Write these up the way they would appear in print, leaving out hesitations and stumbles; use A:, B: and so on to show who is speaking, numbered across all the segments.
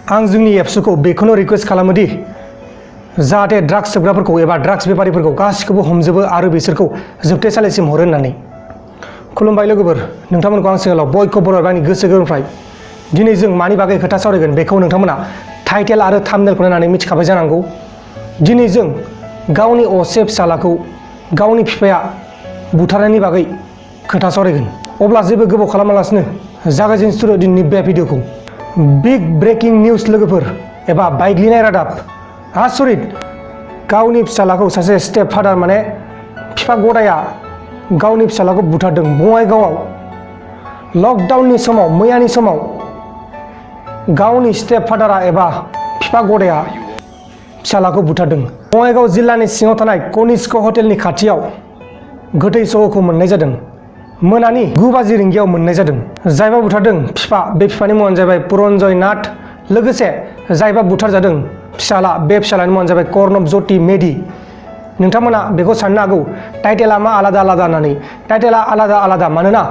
A: आं जोंनि एप्सखौ बेखौनो रिक्वेस्ट खालामोदि जाहाथे ड्राग्स सोबग्राफोरखौ एबा ड्राग्स बेफारिफोरखौ गासिखौबो हमजोबो आरो बिसोरखौ जोबथेसालिसिम हरो होननानै। खुलुमबाय लोगोफोर, नोंथांमोनखौ आं सिगाङाव बयखौबो बरायबाय आंनि गोसो गोरबोनिफ्राय। दिनै जों मानि बागै खोथा सावरायगोन बेखौ नोंथांमोना टाइटेल आरो थाम्बनेलखौ नायनानै मिथिखाबाय जानांगौ। दिनै जों गावनि असे फिसालाखौ गावनि बिफाया बुथारनायनि बागै खोथा सावरायगोन। अब्ला जेबो गोबाव खालामालासिनो जागायजेनसै दिनैनि बे भिडिअखौ। बिग ब्रेकिं निउज लोगोफोर एबा बायग्लिनाय रादाब। आसरित, गावनि फिसालाखौ सासे स्टेप फादार माने बिफा गदाया गावनि फिसालाखौ बुथारदों बङाइगावआव। लकडाउननि समाव मैयानि समाव गावनि स्टेप फादारा एबा बिफा गदाया फिसालाखौ बुथारदों। बङाइगाव जिल्लानि सिङाव थानाय कनिष्क हटेलनि खाथियाव गोथै सह'खौ मोननाय जादों। मोनानि 9 रिंगायाव मोननाय जादों। जायबा बुथारदों बिफा, बे बिफानि मुङानो जाहैबाय पुरन्जय नाथ। लोगोसे जायबा बुथारजादों फिसाला, बे फिसालानि मुङानो जाहैबाय कर्णब ज्योति मेधि। नोंथांमोना बेखौ साननो हागौ टाइटेला मा आलादा आलादा होननानै। टाइटेला आलादा आलादा मानोना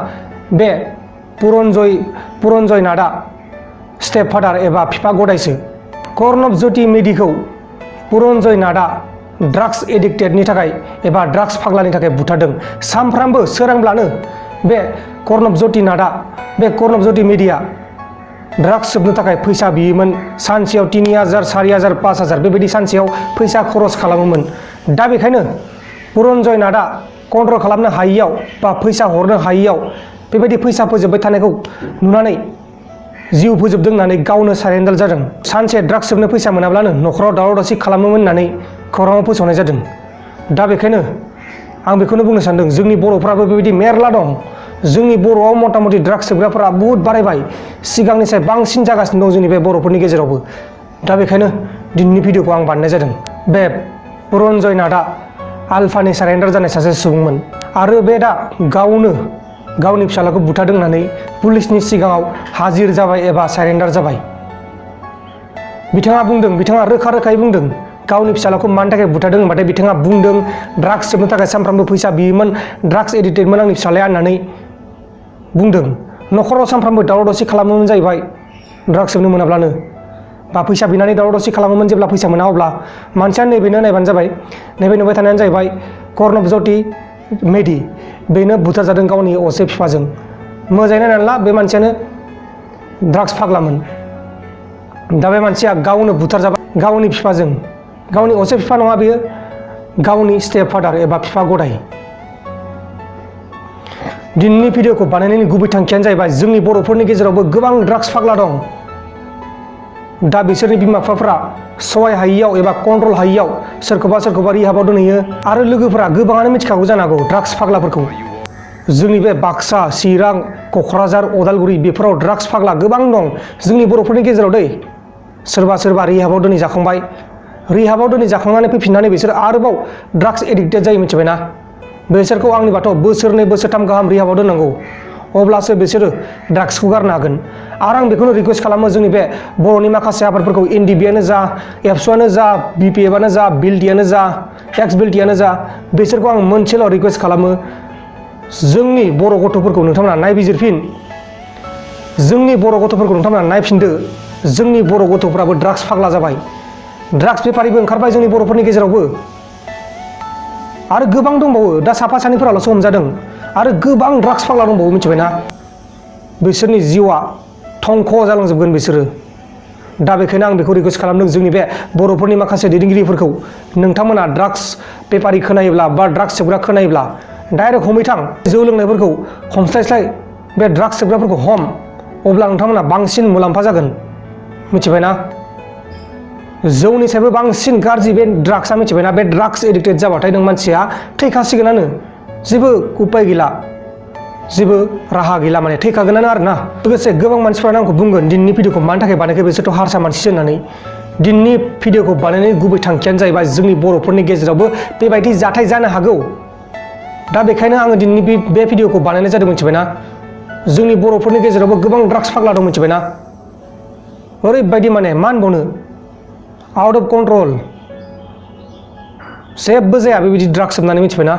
A: बे पुरन्जय नाथआ स्टेप फादार एबा बिफा गदायसो। कर्णब ज्योति मेधिखौ पुरन्जय नाथआ ड्राग्स एडिक्टेडनि थाखाय एबा ड्राग्स फाग्लानि थाखाय बुथारदों। सानफ्रामबो सोरांब्लानो बे कर्णब ज्योति मेधिया ड्राग्स सोबनो थाखाय फैसा बियोमोन। सानसेयाव 3000, 4000, 5000 बेबायदि सानसेयाव फैसा खरस खालामोमोन। दा बेखायनो पुरन्जय नाथआ कन्ट्रल खालामनो हायियाव बा फैसा हरनो हायियाव बेबायदि फैसा फोजोबबाय थानायखौ नुनानै जिउ फोजोबदों होननानै गावनो सारेन्डार जादों। सानसे ड्राग्स सोबनो फैसा मोनाब्लानो न'खराव दावराव दावसि खालामोमोन होननानै खौराङाव फोसावनाय जादों। दा बेखायनो आं बेखौनो बुंनो सानदों, जोंनि बर'फ्राबो बेबायदि मेरला दं। जोंनि बर'आव मथा मथि ड्राग्स सोबग्राफोरा बुहुत बारायबाय, सिगांनिफ्राय बांसिन जागासिनो दं जोंनि बे बर'फोरनि गेजेरावबो। दा बेखायनो दिनैनि भिडिअखौ आं बानायनाय जादों। बे पुरन्जय नाथआ आलफानि सारेन्डार जानाय सासे सुबुंमोन आरो बे दा गावनो गावनि फिसालाखौ बुथारदों होननानै पुलिसनि सिगाङाव हाजिर जाबाय एबा सारेन्डार जाबाय। बिथाङा रोखा रोखायै बुंदों गावनि फिसालाखौ मानि थाखाय बुथारदों होनबाथाय बिथाङा बुंदों ड्राग्स सोबनो थाखाय सानफ्रामबो फैसा बियोमोन, ड्राग्स एडिक्टेडमोन आंनि फिसालाया होननानै बुंदों। न'खराव सानफ्रामबो दावराव दावसि खालामोमोन जाहैबाय ड्राग्स सोबनो मोनाब्लानो, बा फैसा बिनानै दावराव दावसि खालामोमोन। जेब्ला फैसा मोना अब्ला मानसिया नैबेनो नायबानो जाबाय, नैबे नुबाय थानायानो जाहैबाय कर्णब ज्योति मेधि। बेनो बुथारजादों गावनि असे बिफाजों। मोजाङै नायनानै ला, बे मानसियानो ड्राग्स फाग्लामोन। दा बे मानसिया गावनो बुथारजाबाय गावनि बिफाजों। गावनि असे बिफा नङा, बेयो गावनि स्टेप फादार एबा बिफा गदाय। दिनैनि भिडिअखौ बानायनायनि गुबै थांखियानो जाहैबाय जोंनि बर'फोरनि गेजेरावबो गोबां ड्राग्स फाग्ला दं। दा बिसोरनि बिमा बिफाफ्रा सहाय हायियाव एबा कन्ट्रल हायियाव सोरखौबा रिहाबाव दोनहैयो। आरो लोगोफोरा गोबाङानो मिथिखागौ जानो हागौ ड्राग्स फाग्लाफोरखौ। जोंनि बे बाक्सा, चिरां, क'क्राझार, उदालगुरि बेफोराव ड्राग्स फाग्ला गोबां दं जोंनि बर'फोरनि गेजेराव दै। सोरबा रिहाबाव दोनहैजाखांबाय, रिहाबाव दोनहैजाखांनानै फैफिननानै बिसोर आरोबाव ड्राग्स एडिक्टेड जायो, मिथिबायना। बिसोरखौ आंनिबाथ' बोसोरनै बोसोरथाम गाहाम रिहाबाव दोननांगौ, अब्लासो बिसोरो ड्राग्सखौ गारनो हागोन। आरो आं बेखौनो रिक्वेस्ट खालामो जोंनि बे बर'नि माखासे आबादफोरखौ एनडिबिआनो जा, एबसुआनो जा, बिपिएफआनो जा, बिएलटिआनो जा, एक्स बिएलटिआनो जा, बिसोरखौ आं मोनसेल' रिक्वेस्ट खालामो, जोंनि बर' गथ'फोरखौ नोंथांमोना नायबिजिरफिन। जोंनि बर' गथ'फोरखौ नोंथांमोना नायफिनदो। जोंनि बर' गथ'फ्राबो ड्राग्स फाग्ला जाबाय, ड्राग्स बेफारिबो ओंखारबाय जोंनि बर'फोरनि गेजेरावबो। आरो गोबां दंबावो, दा साफा सानैफोराल'सो हमजादों, आरो गोबां ड्राग्स फाग्ला दंबावो, मिथिबायना। बिसोरनि जिउआ थंख' जालांजोबगोन बिसोरो। दा बेखायनो आं बेखौ रिक्वेस्ट खालामदों जोंनि बे बर'फोरनि माखासे दैदेनगिरिफोरखौ, नोंथांमोना ड्राग्स बेफारि खोनायोब्ला बा ड्राग्स सोबग्रा खोनायोब्ला डाइरेक्ट हमैथां। जौ लोंनायफोरखौ हमस्लायस्लाय बे ड्राग्स सोबग्राफोरखौ हम, अब्ला नोंथांमोना बांसिन मुलाम्फा जागोन, मिथिबायना। जौनि सायबो बांसिन गाज्रि बे ड्राग्सआ, मिथिबायना। बे ड्राग्स एडिक्टेड जाबाथाय नों मानसिया थैखासिगोनानो, जेबो उपाय गैला, जेबो राहा गैला, माने थैखागोनानो आरोना। लोगोसे गोबां मानसिफ्रानो आंखौ बुंगोन दिनैनि भिडिअखौ मानि थाखाय बानायखो, बिसोरथ' हारसा मानसिसो होननानै। दिनैनि भिडिअखौ बानायनायनि गुबै थांखियानो जाहैबाय जोंनि बर'फोरनि गेजेरावबो बेबायदि जाथाय जानो हागौ। दा बेखायनो आङो दिनैनि बे भिडिअखौ बानायनाय जादों, मिथिबायना। जोंनि बर'फोरनि गेजेरावबो गोबां ड्राग्स फाग्ला दं, मिथिबायना। ओरैबायदि माने मा होनबावनो, आउट अफ कन्ट्रल, जेबो जाया बेबायदि ड्राग्स सोबनानै, मिथिबायना।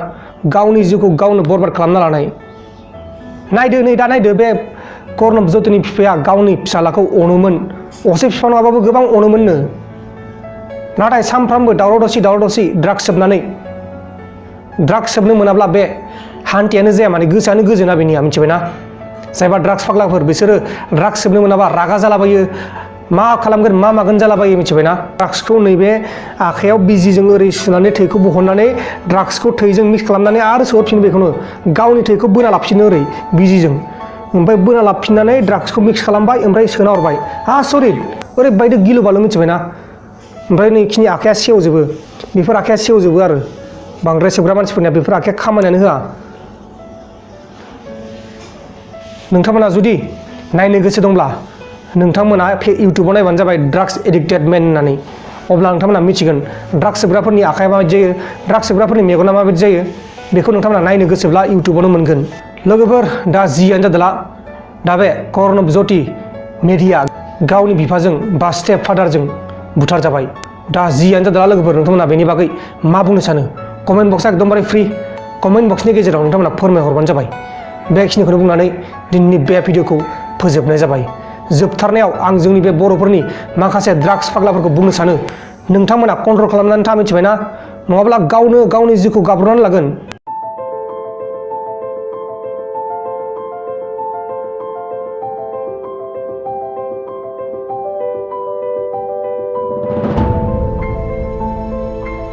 A: गावनि जिउखौ गावनो बरबाद खालामना लानाय। नायदो, नै दा नायदो, बे कर्णब ज्योतिनि बिफाया गावनि फिसालाखौ अनोमोन, असे बिफां नङाबाबो गोबां अनोमोननो नाथाय सानफ्रामबो दावराव दावसि ड्राग्स सोबनानै ड्राग्स सोबनो मोनाब्ला बे हान्थियानो जाया माने गोसोआनो गोजोना बेनिया मिथिबायना जायबा ड्राग्स फाग्लाफोर बिसोरो ड्राग्स सोबनो मोनाबा रागा जालाबायो मा खालामगोन मा मागोन जालाबायो मिथिबायना ड्राग्सखौ नैबे आखायाव बिजिजों ओरै सुनानै थैखौ बहननानै ड्राग्सखौ थैजों मिक्स खालामनानै आरो सोहरफिनो बेखौनो गावनि थैखौ बोना लाफिनो ओरै बिजिजों ओमफ्राय बोना लाफिननानै ड्राग्सखौ मिक्स खालामबाय ओमफ्राय सोना हरबाय आसरित ओरैबायदि गिलु बालु मिथिबायना ओमफ्राय नैखिनि आखाया सेवजोबो बेफोर आखाया सेवजोबो आरो बांद्राय सोबग्रा मानसिफोरनिया बेफोर आखाया खामानियानो होआ नोंथांमोना जुदि नायनो गोसो दंब्ला नोंथांमोना इउटुबाव नायबानो जाबाय ड्राग्स एडिक्टेड मेन होननानै अब्ला नोंथांमोना मिथिगोन ड्राग्स सोबग्राफोरनि आखाया माबायदि जायो ड्राग्स सोबग्राफोरनि मेगना माबायदि जायो बेखौ नोंथांमोना नायनो गोसोब्ला इउटुबावनो मोनगोन लोगोफोर दा जियानो जादोला दा बे कर्णब ज्योति मेधिया गावनि बिफाजों बा स्टेप फादारजों बुथार जाबाय दा जियानो जादोला लोगोफोर नोंथांमोना बेनि बागै मा बुंनो सानो कमेन्ट बक्सआ एकदमबारे फ्रि कमेन्ट बक्सनि गेजेराव नोंथांमोना फोरमायहरबानो जाबाय बेखिनिखौनो बुंनानै दिनैनि बे भिडिअखौ फोजोबनाय जाबाय जोबथारनायाव आं जोंनि बे बर'फोरनि माखासे ड्राग्स फाग्लाफोरखौ बुंनो सानो नोंथांमोना कन्ट्रल खालामनानै था मिथिबायना नङाब्ला गावनो गावनि जिउखौ गाब्रनानै लागोन